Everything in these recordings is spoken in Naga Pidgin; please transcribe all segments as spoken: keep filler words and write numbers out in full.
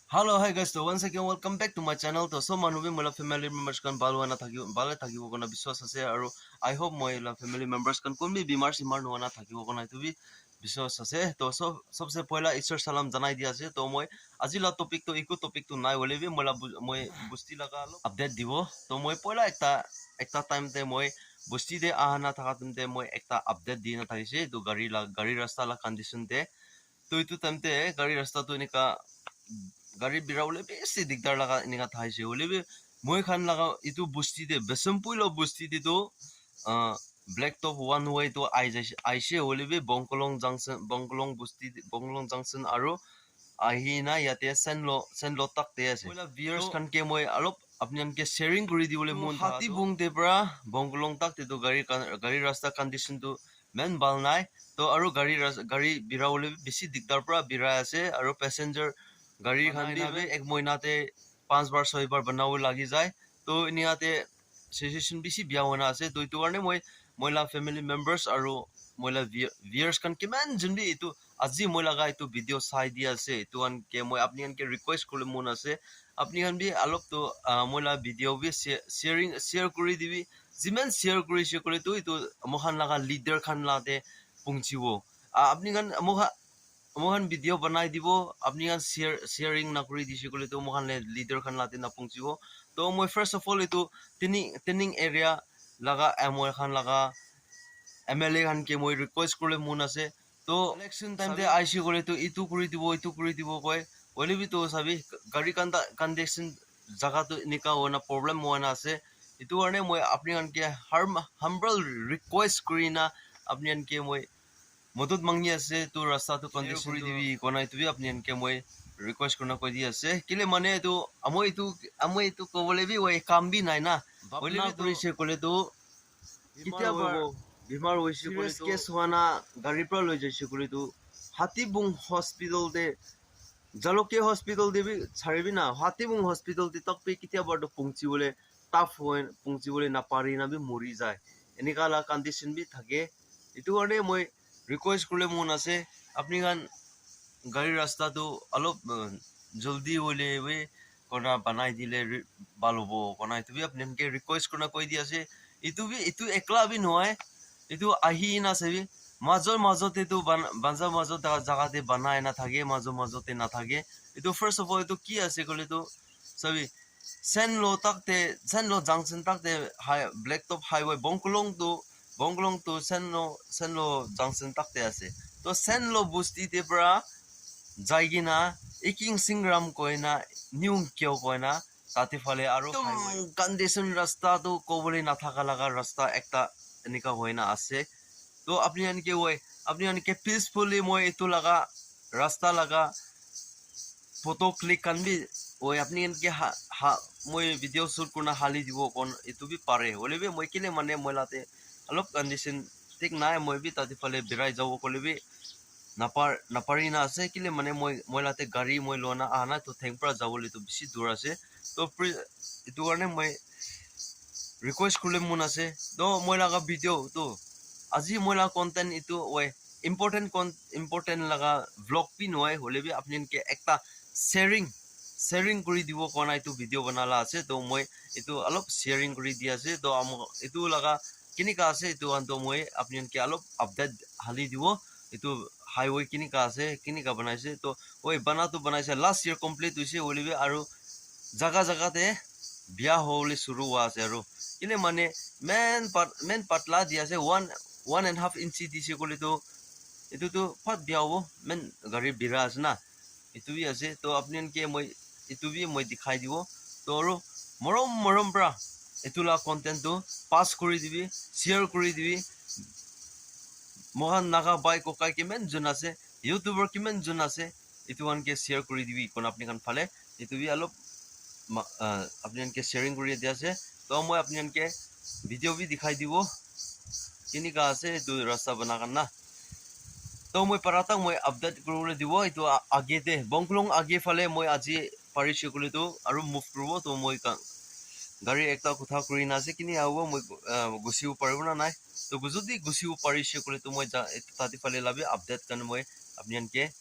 Hello, hi guys, so once again welcome back to my channel. To sob manu bi moi la family members khan bhal hoina thakibo, bhal thakibo koina biswas ase, aru I hope moi la family members khan kun bi bimar simar nohoina thakibo koina etu bi biswas ase. To sob, sobse poila Isor salam janai di ase. To moi aji la topic to eku topic to nai hoile bi moi la bu-, moi busti laga olop update dibo. To moi poila ekta, ekta time te moi busti te ahana thaka time te moi ekta update di na thakise. Etu gari la, gari rasta la condition te. To etu time te gari rasta tu enika gari bira bole bishi digdar laga enika thaise. Hoile bi moi khan laga etu busti te, Besampui la busti te tu, ah, black top one way tu ai jaise, aise. Hoile bi Bongkolong junction, Bongkolong busti, Bongkolong junction aru ahi na yate Senlo, Senlo tak te ase. Moi la viewers khan ke moi alop apni khan ke sharing kuri dibole mon tha. Hatibung te pra Bongkolong tak te tu gari kan, gari rasta condition tu man bhal nai. To aru gari ras-, gari bira bole bi bishi digdar pra birai ase, aru passenger gari khan bi ek moina te panch bar, soi bar banabo lagi jai. To enika te situation bishi bia hoina ase. To etu karne moi, moi la family members aru moi la view-, viewers khan kiman jun bi etu aji moi laga etu video sai di ase, etu khan ke moi apni khan ke request kuri mon ase, apni khan bi alop to, ah, moi la video bi share, sharing, share kuri dibi. Jiman share kuri se koile tu etu moi khan laga leader khan la te pungchibo. Ah, apni khan moi khan, moi khan video banai dibo, apni khan share, sharing na kuri dise koile tu moi khan le leader khan la te na pungchibo. To moi first of all etu Tening, Tening area laga M L A khan laga M L A khan ke moi request kuri mon ase. To election time te aise koile tu etu kuri dibo, etu kuri dibo koi. Hoile bi to sabi gari khan ta condition jaga tu enika hoina problem hoina ase. Etu karne moi apni khan ke har-, humble request kuri na apni khan ke moi modot mangi ase. Tu rasta tu condition kuri dibi kona etu bi apni khan ke moi request kurna koi di ase. Kile mane etu amoi etu, amoi etu kobole bi wai kam bi nai na. Hoile bi kuri se koile tu ketia ba bimar hoise koile tu serious case hua na gari pra loi jaise koile tu Hatibung hospital te, Jalokia hospital te bi charibi na, Hatibung hospital te tak bi ketia ba to pungchi bole tough hoi, pungchi bole napari na bi mori jai. Enika la condition bi thake. Etu karne moi request kurle mon ase, apni khan gari rasta tu alop, uh, jaldi hoile bi kona banai dile ri-, bhal hobo kona etu bi apni khan ke request kurna koi di ase. Etu bi, etu ekla bi nohoi, etu ahi na sabi majo majo te tu ban-, banza majo ta jaga te banai na thake, majo majo te na thake. Etu first of all etu ki ase koile tu sabi Senlo tak te, Senlo junction tak te high, black top highway Bongkolong tu, Bongkolong tu Senlo, Senlo junction tak te ase. To Senlo busti te pra jai kena Iking Singram koina, New Kyo koina, tate phale aro highway. Ekdum condition rasta tu kobole nathaka laga rasta ekta enika hoina ase. To apni khan ke hoi, apni khan ke peacefully moi etu laga rasta laga photo click khan bi hoi, apni khan ke ha, ha, moi video shoot kurna hali dibo kon etu bi pare. Hoile bi moi kile mane moi late alop condition thik nai, moi bi tate phale birai jabo koile bi napar, napari na ase, kile mane moi, moi late gari moi lona ahana to theng pra jabo le to bishi dur ase. To pri-, etu karne moi request kurle mon ase. To moi laga video tu aji moi laga content etu hoi, important con-, important laga vlog bi nohoi, hoile bi apni khan ke ekta sharing, sharing kuri dibo kona etu video banala ase. To moi etu alop sharing kuri di ase. To amo-, etu laga kinika ase etu khan to moi apni khan ke alop update hali dibo. Etu highway kinika ase, kinika banai ase. To hoi bana tu banai ase, last year complete hoise hoile bi aru jaga jaga te bia hobole shuru hua ase aru. Kile mane main pat-, main patla di ase, one, one and half inch di ase koile tu etu tu phat bia hobo, main gari bira ase na. Etu bi ase, to apni khan ke moi etu bi moi dikhai dibo. To aru morom morom pra etu la content tu pass kuri dibi, share kuri dibi. Mohan Naga bhai kokai kiman jun ase, YouTuber kiman jun ase, etu khan ke share kuri dibi kona apni khan phale. Etu bi alop ma-, ah, apni khan ke sharing kuri di ase. To moi apni khan ke video bi dikhai dibo. Kinika ase etu rasta bana khan na. To moi para tak moi update kuribole dibo. Etu a-, age te, Bongkolong age phale moi aji parise koile tu aru move kuribo. To moi ka-, gari ekta kotha kuri na ase. Kini ahibo moi, ah, gusibo paribo na nai. To jodi gusibo parise koile tu moi ja-, etu tate phale la bi update khan moi apni khan ke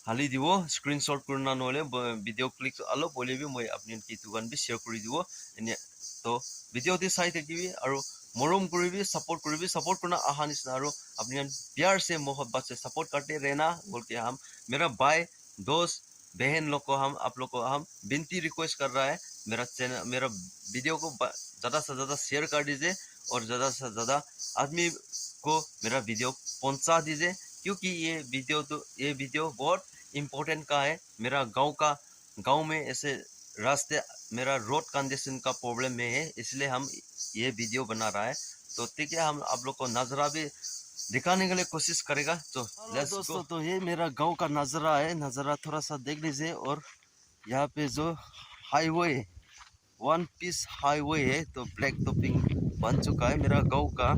hali dibo, screenshot kurina nohole bo-, video clip alop hoile bi moi apni khan ke etu khan bi share kuri dibo. Ene to video te sai thakibi aru morom kuribi, support kuribi, support kurina aha nisna aru apni khan pyar se mohabbat se support karte rehna bolke hum mera bhai dost बहन लोग को हम, आप लोग को हम विनती रिक्वेस्ट कर रहा है, मेरा चैनल, मेरा वीडियो को ब-, ज़्यादा से ज़्यादा शेयर कर दीजिए और ज़्यादा से ज़्यादा आदमी को मेरा वीडियो पहुंचा दीजिए, क्योंकि ये वीडियो तो, ये वीडियो बहुत इम्पोर्टेंट का है। मेरा गांव का, गांव में ऐसे रास्ते, मेरा रोड कंडीशन का प्रॉब्लम में है, इसलिए हम ये वीडियो बना रहा है। तो ठीक है, हम आप लोग को नज़ारा भी दिखाने के लिए कोशिश करेगा। तो हेलो लेट्स दोस्तों, गो। तो ये मेरा गांव का नज़ारा है, नज़ारा थोड़ा सा देख लीजिए। और यहाँ पे जो हाईवे, वन पीस हाईवे है, तो ब्लैक टॉपिंग बन चुका है मेरा गांव का।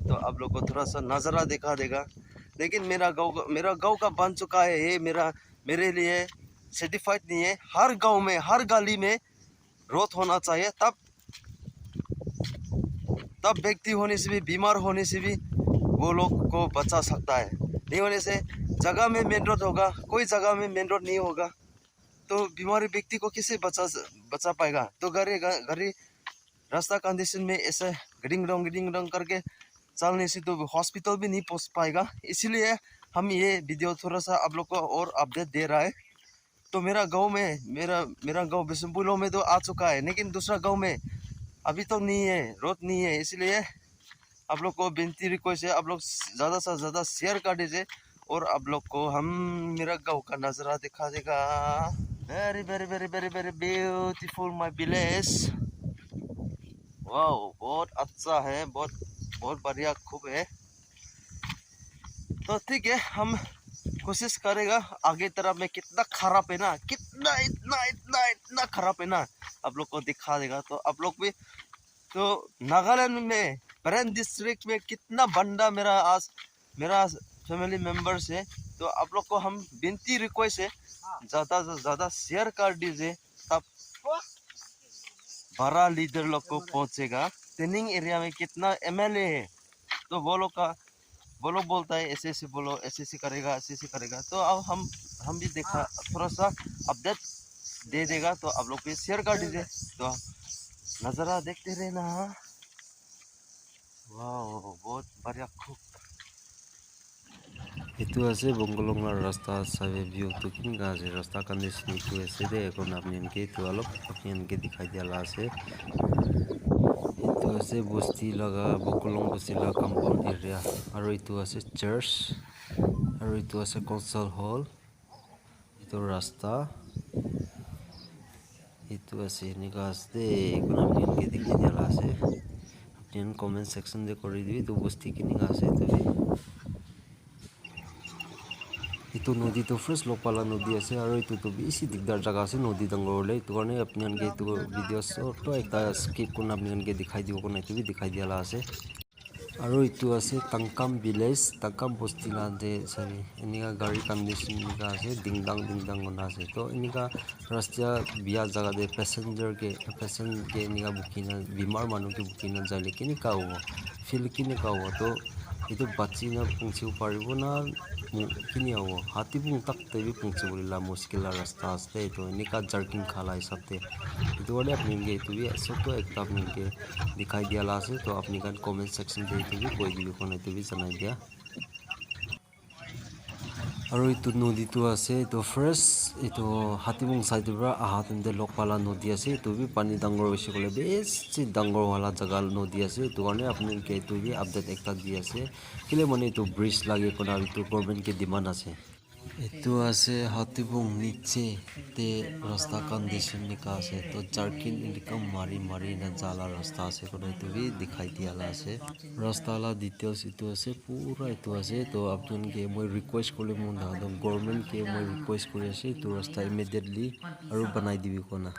तो आप लोग को थोड़ा सा नज़ारा दिखा देगा। लेकिन मेरा गांव का, मेरा गांव का बन चुका है, ये मेरा, मेरे लिए सर्टिफाइड नहीं है। हर गांव में, हर गली में रोड होना चाहिए, तब, तब व्यक्ति होने से भी, बीमार होने से भी वो लोग को बचा सकता है। नहीं होने से जगह में मेन रोड होगा, कोई जगह में मेन रोड नहीं होगा, तो बीमारी व्यक्ति को कैसे बचा, बचा पाएगा? तो गाड़ी, गा-, गाड़ी रास्ता कंडीशन में ऐसे गडिंग डोंग, गडिंग डोंग करके चलने से तो हॉस्पिटल भी नहीं पहुंच पाएगा। इसीलिए हम ये वीडियो थोड़ा सा आप लोग को और अपडेट दे रहा है। तो मेरा गांव में, मेरा, मेरा गांव बिशनपुर में तो आ चुका है, लेकिन दूसरा गांव में अभी तक नहीं है, रोड नहीं है। इसलिए आप लोग को विनती रिक्वेस्ट है, आप लोग ज़्यादा से ज़्यादा शेयर कर दीजिए और आप लोग को हम मेरा गांव का नज़ारा दिखा देगा। Very, very, very, very, very beautiful my village। वाओ, बहुत अच्छा है, बहुत, बहुत बढ़िया, खूब है। तो ठीक है, हम कोशिश करेगा आगे तरफ में कितना खराब है ना, कितना, इतना, इतना, इतना खराब है ना, आप लोग को दिखा देगा। तो आप लोग भी, तो नागालैंड में, पेरेन डिस्ट्रिक्ट में कितना बंदा मेरा आज, मेरा फैमिली मेंबर्स है, तो आप लोग को हम विनती रिक्वेस्ट है, ज़्यादा से ज़्यादा शेयर कर दीजिए, तब बड़ा लीडर लोग को पहुंचेगा। तेनिंग एरिया में कितना एमएलए है, तो वो लोग का, वो लोग बोलता है ऐसे ऐसे बोलो, ऐसे ऐसे करेगा, ऐसे ऐसे करेगा। तो अब हम, हम भी देखा, थोड़ा सा अपडेट दे देगा, तो आप लोग भी शेयर कर दीजिए। तो नज़ारा देखते रहना। वाओ, बहुत बढ़िया, खूब। Etu ase Bungkolong la rasta sabi view tu kinika ase, rasta condition etu ase de, ekon apni khan ke etu olop apni khan ke dikhai dia la ase. Etu ase bosti laga, Bungkolong bosti laga compound area, aro etu ase church, aro etu ase council hall, etu rasta, etu ase enika ase de, ekon apni khan ke dikhai dia la ase. Apni khan comment section de kuri dibi, etu bosti kinika ase etu bi. Etu nodi tu first log pala nodi ase, aro etu tu bishi digdar jaga ase, nodi dangor hoile. Etu karne apni khan ke etu video short to ekta skip kurina apni khan ke dikhai dibo kurina etu bi dikhai dia la ase. Aro etu ase Tangkam village, Tangkam bosti la de sabi. Enika gari condition enika ase, ding dang, ding dang kurina ase. To enika rasta bia jaga de passenger ke, patient ke enika bukhi na, bimar manu ke bukhi na jaile kinika hobo? Feel kinika hobo? To etu bachi na punchibo paribo na, mu-, kini hobo? Hati bung tak te bi punchibo la mushkil la rasta ase. To enika jerking kha la hisab te etu karne apni khan ke etu bi sob to ekta apni khan ke dikhai dia la ase. To apni khan comment section te etu bi koi dibi, koina etu bi janai dia. Aro etu nodi tu ase, etu first etu Hatibung side para aha time te log pala nodi ase. Etu bi pani dangor hoise koile bishi dangor wala jaga nodi ase. Etu karne apni khan ke etu bi update ekta di ase. Kile mane etu bridge lage koina etu government ke demand ase. Etu ase Hatibung niche te rasta condition enika ase. To jerking enika mari mari na ja la rasta ase koina etu bi dikhai dia la ase. Rasta la details etu ase, pura etu ase. To apni khan ke moi request kuri le mon thaka toh, government ke moi request kuri ase, etu rasta immediately aru banai dibi kona.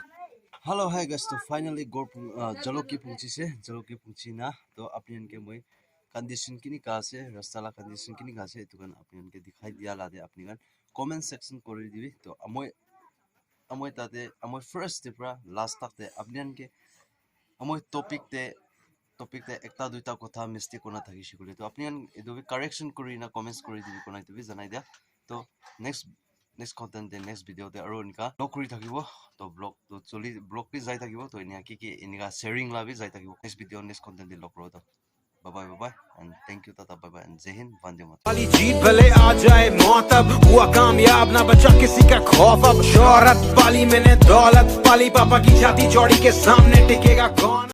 Hello, hi guys, to finally ghor pung-, ah, Jaloki pungchise, Jaloki pungchi na. To apni khan ke moi condition kinika ase, rasta la condition kinika ase, etu khan apni khan ke dikhai dia la de apni khan comment section kuri dibi. To amoi, amoi tate, amoi first te pra last tak te apni khan ke amoi topic te, topic te ekta duita kotha mistake kurina thakishe koile to apni khan etu bi correction kurina comments kuri dibi kona etu bi janai dia. To next Next content de, next video de aru enika log kuri thakibo. To vlog to choli, vlog bi jai thakibo. To enika ki ki enika sharing la bi jai thakibo. Next video, next content de log kuro to. Bye bye, bye bye, and thank you, tata, bye bye, and Jai Hind, Vande Mataram. वाली जीत भले आ जाए मौत अब, हुआ कामयाब ना बचा किसी का खौफ अब। शोहरत पाली मैंने दौलत पाली, पापा की छाती चौड़ी के सामने टिकेगा कौन?